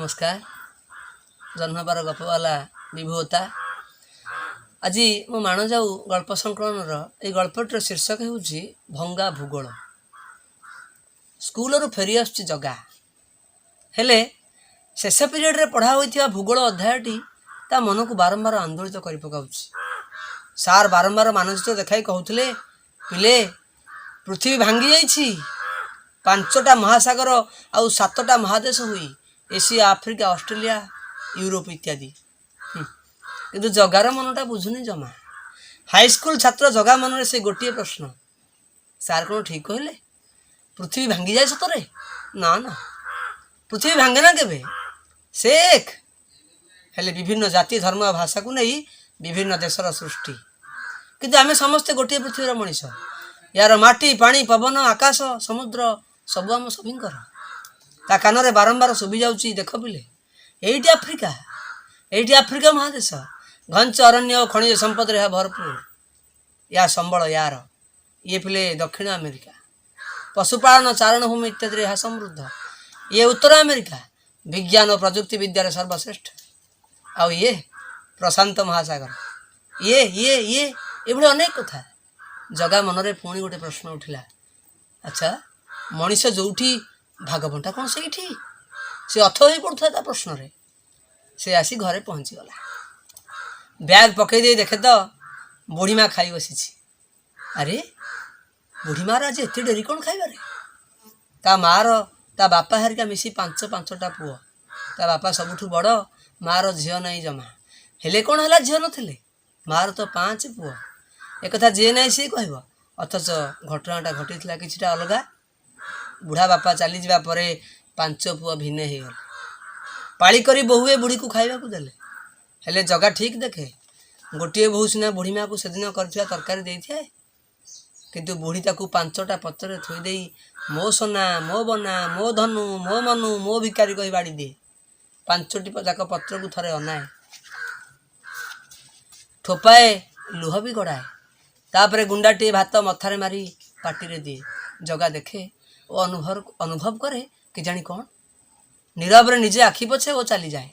ନମସ୍କାର। ଜହ୍ନବାର ଗପବାଲା ବିଭୁ ହୋତା। ଆଜି ମୋ ମାଣଯାଉ ଗଳ୍ପ ସଂକଳନର ଏଇ ଗଳ୍ପଟିର ଶୀର୍ଷକ ହେଉଛି ଭଙ୍ଗା ଭୂଗୋଳ। ସ୍କୁଲରୁ ଫେରି ଆସୁଛି ଜଗା। ହେଲେ ଶେଷ ପିରିୟଡ଼ରେ ପଢ଼ା ହୋଇଥିବା ଭୂଗୋଳ ଅଧ୍ୟାୟଟି ତା ମନକୁ ବାରମ୍ବାର ଆନ୍ଦୋଳିତ କରି ପକାଉଛି। ସାର୍ ବାରମ୍ବାର ମାନଚିତ୍ର ଦେଖାଇ କହୁଥିଲେ, ପିଲେ, ପୃଥିବୀ ଭାଙ୍ଗି ଯାଇଛି 5ଟା ମହାସାଗର ଆଉ 7ଟା ମହାଦେଶ ହୋଇ, ଏସିଆ, ଆଫ୍ରିକା, ଅଷ୍ଟ୍ରେଲିଆ, ୟୁରୋପ ଇତ୍ୟାଦି। କିନ୍ତୁ ଜଗାର ମନଟା ବୁଝୁନି ଜମା। ହାଇସ୍କୁଲ ଛାତ୍ର ଜଗା ମନରେ ସେ ଗୋଟିଏ ପ୍ରଶ୍ନ, ସାର୍ କ'ଣ ଠିକ୍ କହିଲେ? ପୃଥିବୀ ଭାଙ୍ଗିଯାଏ ସତରେ? ନା ନା, ପୃଥିବୀ ଭାଙ୍ଗେ ନା କେବେ। ସେ ଏକ, ହେଲେ ବିଭିନ୍ନ ଜାତି, ଧର୍ମ ଆଉ ଭାଷାକୁ ନେଇ ବିଭିନ୍ନ ଦେଶର ସୃଷ୍ଟି। କିନ୍ତୁ ଆମେ ସମସ୍ତେ ଗୋଟିଏ ପୃଥିବୀର ମଣିଷ। ଏହାର ମାଟି, ପାଣି, ପବନ, ଆକାଶ, ସମୁଦ୍ର ସବୁ ଆମ ସଭିଙ୍କର। ତା କାନରେ ବାରମ୍ବାର ଶୁଭି ଯାଉଛି, ଦେଖ ପିଲେ, ଏଇଟି ଆଫ୍ରିକା, ଏଇଟି ଆଫ୍ରିକା ମହାଦେଶ। ଘଞ୍ଚ ଅରଣ୍ୟ ଓ ଖଣିଜ ସମ୍ପଦରେ ଏହା ଭରପୁର। ୟା ସମ୍ବଳ ୟାର। ଇଏ ପିଲେ ଦକ୍ଷିଣ ଆମେରିକା, ପଶୁପାଳନ, ଚାରଣ ଭୂମି ଇତ୍ୟାଦିରେ ଏହା ସମୃଦ୍ଧ। ଇଏ ଉତ୍ତର ଆମେରିକା, ବିଜ୍ଞାନ ଓ ପ୍ରଯୁକ୍ତି ବିଦ୍ୟାରେ ସର୍ବଶ୍ରେଷ୍ଠ। ଆଉ ଇଏ ପ୍ରଶାନ୍ତ ମହାସାଗର। ଇଏ ଇଏ ଇଏ ଏଭଳି ଅନେକ କଥା। ଜଗା ମନରେ ପୁଣି ଗୋଟେ ପ୍ରଶ୍ନ ଉଠିଲା, ଆଚ୍ଛା, ମଣିଷ ଯୋଉଠି, ଭାଗବଣ୍ଟା କ'ଣ ସେଇଠି? ସେ ଅଥ ହୋଇ ପଡ଼ୁଥିଲା ତା ପ୍ରଶ୍ନରେ। ସେ ଆସି ଘରେ ପହଞ୍ଚିଗଲା। ବ୍ୟାଗ୍ ପକେଇ ଦେଇ ଦେଖେ ତ ବୁଢ଼ୀମା ଖାଇ ବସିଛି। ଆରେ, ବୁଢ଼ୀମାର ଆଜି ଏତେ ଡେରି କ'ଣ ଖାଇବାରେ? ତା ମାର ତା ବାପା ହେରିକା ମିଶି 5 5ଟା ପୁଅ। ତା ବାପା ସବୁଠୁ ବଡ଼। ମାର ଝିଅ ନାହିଁ ଜମା। ହେଲେ କ'ଣ ହେଲା ଝିଅ ନଥିଲେ, ମାର ତ 5 ପୁଅ। ଏକଥା ଯିଏ ନାହିଁ ସିଏ କହିବ। ଅଥଚ ଘଟଣାଟା ଘଟିଥିଲା କିଛିଟା ଅଲଗା। ବୁଢ଼ା ବାପା ଚାଲିଯିବା ପରେ 5 ପୁଅ ଭିନେ ହେଇଗଲେ। ପାଳି କରି ବୋହୁଏ ବୁଢ଼ୀକୁ ଖାଇବାକୁ ଦେଲେ। ହେଲେ ଜଗା ଠିକ୍ ଦେଖେ, ଗୋଟିଏ ବୋହୂ ସିନା ବୁଢ଼ୀ ମାଆକୁ ସେଦିନ କରିଥିବା ତରକାରୀ ଦେଇଥାଏ, କିନ୍ତୁ ବୁଢ଼ୀ ତାକୁ 5ଟା ପତ୍ରରେ ଥୋଇ ଦେଇ ମୋ ସୋନା, ମୋ ବନା, ମୋ ଧନୁ, ମୋ ମନୁ, ମୋ ଭିକାରୀ କହି ବାଢ଼ି ଦିଏ। 5ଟି ଯାକ ପତ୍ରକୁ ଥରେ ଅନାଏ, ଠୋପାଏ ଲୁହ ବି ଗଡ଼ାଏ। ତାପରେ ଗୁଣ୍ଡାଟିଏ ଭାତ ମଥାରେ ମାରି ପାଟିରେ ଦିଏ। ଜଗା ଦେଖେ ଓ ଅନୁଭବ ଅନୁଭବ କରେ କେଜାଣି କ'ଣ। ନୀରବରେ ନିଜେ ଆଖି ପୋଛେ ଓ ଚାଲିଯାଏ।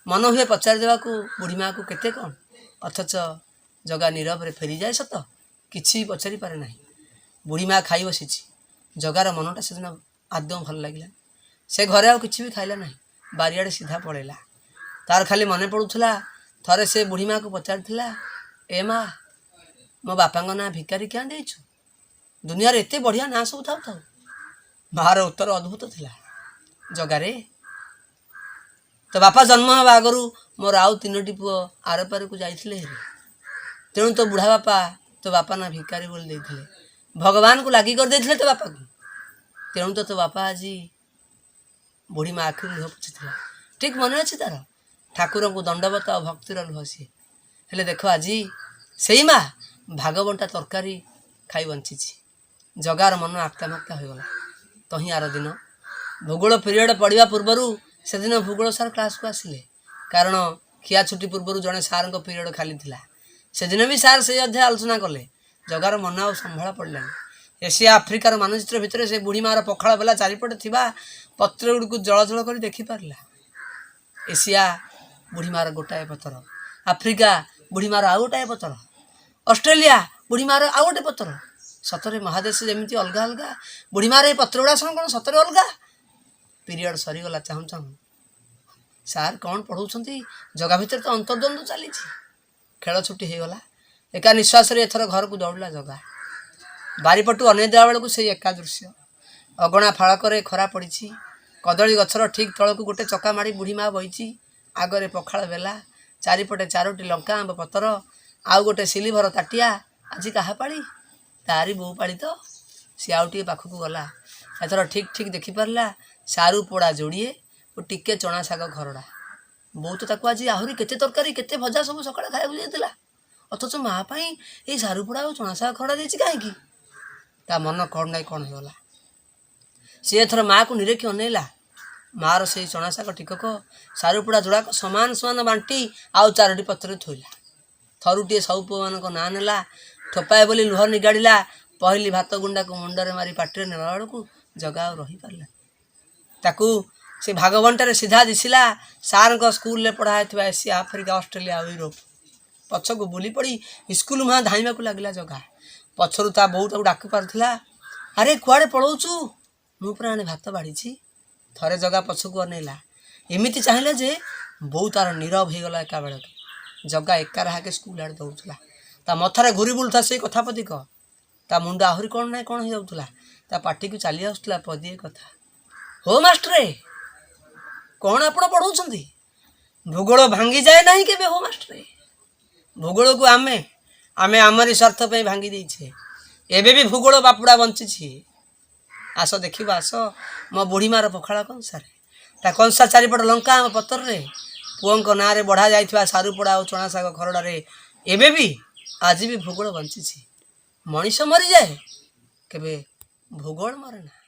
ମନ ହୁଏ ପଚାରି ଦେବାକୁ ବୁଢ଼ୀ ମାଆକୁ କେତେ କ'ଣ। ଅଥଚ ଜଗା ନୀରବରେ ଫେରିଯାଏ ସତ, କିଛି ବି ପଚାରି ପାରେ ନାହିଁ। ବୁଢ଼ୀ ମା ଖାଇ ବସିଛି। ଜଗାର ମନଟା ସେଦିନ ଆଦୌ ଭଲ ଲାଗିଲା। ସେ ଘରେ ଆଉ କିଛି ବି ଖାଇଲା ନାହିଁ। ବାରିଆଡ଼େ ସିଧା ପଳେଇଲା। ତାର ଖାଲି ମନେ ପଡ଼ୁଥିଲା, ଥରେ ସେ ବୁଢ଼ୀ ମାଆକୁ ପଚାରିଥିଲା, ଏ ମା, ମୋ ବାପାଙ୍କ ନାଁ ଭିକାରୀ କ୍ୟାଁ ଦେଇଛୁ, ଦୁନିଆରେ ଏତେ ବଢ଼ିଆ ନାଁ ସବୁ ଥାଉ ଥାଉ? ମାର ଉତ୍ତର ଅଦ୍ଭୁତ ଥିଲା, ଜଗାରେ, ତୋ ବାପା ଜନ୍ମ ହେବା ଆଗରୁ ମୋର ଆଉ 3ଟି ପୁଅ ଆରପାରିକୁ ଯାଇଥିଲେ ହେରି। ତେଣୁ ତୋ ବୁଢ଼ା ବାପା ତୋ ବାପା ନାଁ ଭିକାରୀ ବୋଲି ଦେଇଥିଲେ। ଭଗବାନଙ୍କୁ ଲାଗି କରିଦେଇଥିଲେ ତୋ ବାପାକୁ। ତେଣୁ ତ ତୋ ବାପା ଆଜି। ବୁଢ଼ୀ ମା ଆଖିରୁ ଲୁହ ପୋଛିଥିଲା। ଠିକ୍ ମନେ ଅଛି ତାର, ଠାକୁରଙ୍କୁ ଦଣ୍ଡବତ ଆଉ ଭକ୍ତିର ଲୁହ ସିଏ। ହେଲେ ଦେଖ, ଆଜି ସେଇ ମା ଭାଗବଣ୍ଟା ତରକାରୀ ଖାଇ ବଞ୍ଚିଛି। ଜଗାର ମନ ଆକ୍ତା ମାକ୍ତା ହୋଇଗଲା। ତହିଁ ଆର ଦିନ ଭୂଗୋଳ ପିରିୟଡ଼ ପଡ଼ିବା ପୂର୍ବରୁ ସେଦିନ ଭୂଗୋଳ ସାର୍ କ୍ଲାସ୍କୁ ଆସିଲେ। କାରଣ ଖିଆ ଛୁଟି ପୂର୍ବରୁ ଜଣେ ସାର୍ଙ୍କ ପିରିୟଡ଼ ଖାଲି ଥିଲା। ସେଦିନ ବି ସାର୍ ସେଇ ଅଧ୍ୟାୟ ଆଲୋଚନା କଲେ। ଜଗାର ମନ ଆଉ ସମ୍ଭାଳ ପଡ଼ିଲାନି। ଏସିଆ ଆଫ୍ରିକାର ମାନଚିତ୍ର ଭିତରେ ସେ ବୁଢ଼ୀ ମାର ପଖାଳ ବେଲା ଚାରିପଟେ ଥିବା ପତ୍ର ଗୁଡ଼ିକୁ ଜଳ ଜଳ କରି ଦେଖିପାରିଲା। ଏସିଆ ବୁଢ଼ୀ ମାର ଗୋଟାଏ ପତର, ଆଫ୍ରିକା ବୁଢ଼ୀ ମାର ଆଉ ଗୋଟାଏ ପତର, ଅଷ୍ଟ୍ରେଲିଆ ବୁଢ଼ୀ ମାର ଆଉ ଗୋଟେ ପତର। ସତରେ ମହାଦେଶ ଯେମିତି ଅଲଗା ଅଲଗା, ବୁଢ଼ୀ ମାର ଏଇ ପତ୍ର ଗୁଡ଼ା ସବୁ କ'ଣ ସତରେ ଅଲଗା? ପିରିୟଡ଼ ସରିଗଲା ଚାହୁଁ ଚାହୁଁ। ସାର୍ କ'ଣ ପଢ଼ଉଛନ୍ତି, ଜଗା ଭିତରେ ତ ଅନ୍ତର୍ଦ୍ୱନ୍ଦ୍ୱ ଚାଲିଛି। ଖେଳ ଛୁଟି ହେଇଗଲା। ଏକା ନିଶ୍ୱାସରେ ଏଥର ଘରକୁ ଦୌଡ଼ିଲା ଜଗା। ବାରିପଟୁ ଅନେଇ ଦେବା ବେଳକୁ ସେଇ ଏକା ଦୃଶ୍ୟ। ଅଗଣା ଫାଳକରେ ଖରା ପଡ଼ିଛି। କଦଳୀ ଗଛର ଠିକ୍ ତଳକୁ ଗୋଟେ ଚକା ମାଡ଼ି ବୁଢ଼ୀ ମା ବଇଛି। ଆଗରେ ପଖାଳ ବେଲା, ଚାରିପଟେ 4ଟି ଲଙ୍କା ଆମ୍ବ ପତର ଆଉ ଗୋଟେ ସିଲିଭର ତାଟିଆ। ଆଜି କାହା ପାଳି? ତାରି ବୋଉ ପାଳି ତ। ସିଏ ଆଉ ଟିକେ ପାଖକୁ ଗଲା। ଏଥର ଠିକ୍ ଠିକ୍ ଦେଖିପାରିଲା, ସାରୁ ପୋଡ଼ା ଯୋଡ଼ିଏ ଓ ଟିକେ ଚଣା ଶାଗ ଖରଡ଼ା। ବୋଉ ତ ତାକୁ ଆଜି ଆହୁରି କେତେ ତରକାରୀ, କେତେ ଭଜା ସବୁ ସକାଳେ ଖାଇବାକୁ ଦେଇଥିଲା। ଅଥଚ ମା ପାଇଁ ଏଇ ସାରୁ ପୋଡ଼ା ଆଉ ଚଣା ଶାଗ ଖରଡ଼ା ଦେଇଛି କାହିଁକି? ତା ମନ କ'ଣ ନାଇଁ କ'ଣ ହେଇଗଲା। ସିଏ ଏଥର ମାଆକୁ ନିରେଖି ଅନେଇଲା। ମାଆର ସେଇ ଚଣା ଶାଗ ଟିକକ, ସାରୁ ପୋଡ଼ା ଯୋଡ଼ାକ ସମାନ ସମାନ ବାଣ୍ଟି ଆଉ 4ଟି ପତ୍ରରେ ଥୋଇଲା। ଥରୁଟିଏ ସବୁ ପୁଅମାନଙ୍କ ନାଁ ନେଲା। ଠୋପାଏ ବୋଲି ଲୁହ ନିଗାଡ଼ିଲା। ପହିଲି ଭାତ ଗୁଣ୍ଡାକୁ ମୁଣ୍ଡରେ ମାରି ପାଟିରେ ନେଲା ବେଳକୁ ଜଗା ଆଉ ରହିପାରିଲା। ତାକୁ ସେ ଭାଗବଣ୍ଟାରେ ସିଧା ଦିଶିଲା ସାର୍ଙ୍କ ସ୍କୁଲରେ ପଢ଼ା ହେଇଥିବା ଏସିଆ, ଆଫ୍ରିକା, ଅଷ୍ଟ୍ରେଲିଆ ଆଉ ୟୁରୋପ। ପଛକୁ ବୁଲି ପଡ଼ି ସ୍କୁଲ ମୁହାଁ ଧାଇଁବାକୁ ଲାଗିଲା ଜଗା। ପଛରୁ ତା ବୋଉ ତାକୁ ଡାକି ପାରୁଥିଲା, ଆରେ କୁଆଡ଼େ ପଳଉଛୁ? ମୁଁ ପରା ଆଣି ଭାତ ବାଢ଼ିଛି। ଥରେ ଜଗା ପଛକୁ ଅନେଇଲା, ଏମିତି ଚାହିଁଲା ଯେ ବୋଉ ତାର ନୀରବ ହେଇଗଲା ଏକାବେଳକେ। ଜଗା ଏକା ରାହାକେ ସ୍କୁଲ ଆଡ଼େ ଦୌଡ଼ୁଥିଲା। ତା ମଥାରେ ଘୁରି ବୁଲୁଥିଲା ସେଇ କଥା ପଦିକ। ତା ମୁଣ୍ଡ ଆହୁରି କ'ଣ ନାହିଁ କ'ଣ ହେଇଯାଉଥିଲା। ତା ପାଟିକୁ ଚାଲି ଆସୁଥିଲା ପଦିଏ କଥା, ହୋ ମାଷ୍ଟରେ, କ'ଣ ଆପଣ ପଢ଼ଉଛନ୍ତି? ଭୂଗୋଳ ଭାଙ୍ଗିଯାଏ ନାହିଁ କେବେ ହୋ ମାଷ୍ଟରେ। ଭୂଗୋଳକୁ ଆମେ ଆମେ ଆମରି ସ୍ୱାର୍ଥ ପାଇଁ ଭାଙ୍ଗି ଦେଇଛେ। ଏବେ ବି ଭୂଗୋଳ ବାପୁଡ଼ା ବଞ୍ଚିଛି। ଆସ ଦେଖିବ, ଆସ ମୋ ବୁଢ଼ୀ ମାର ପଖାଳ କଂସାରେ, ତା କଂସା ଚାରିପଟ ଲଙ୍କା ଆମ ପତ୍ରରେ, ପୁଅଙ୍କ ନାଁରେ ବଢ଼ା ଯାଇଥିବା ସାରୁପୋଡ଼ା ଆଉ ଚଣା ଶାଗ ଖରଡ଼ାରେ ଏବେ ବି, ଆଜି ବି ଭୂଗୋଳ ବଞ୍ଚିଛି। ମଣିଷ ମରିଯାଏ, କେବେ ଭୂଗୋଳ ମରେ ନା।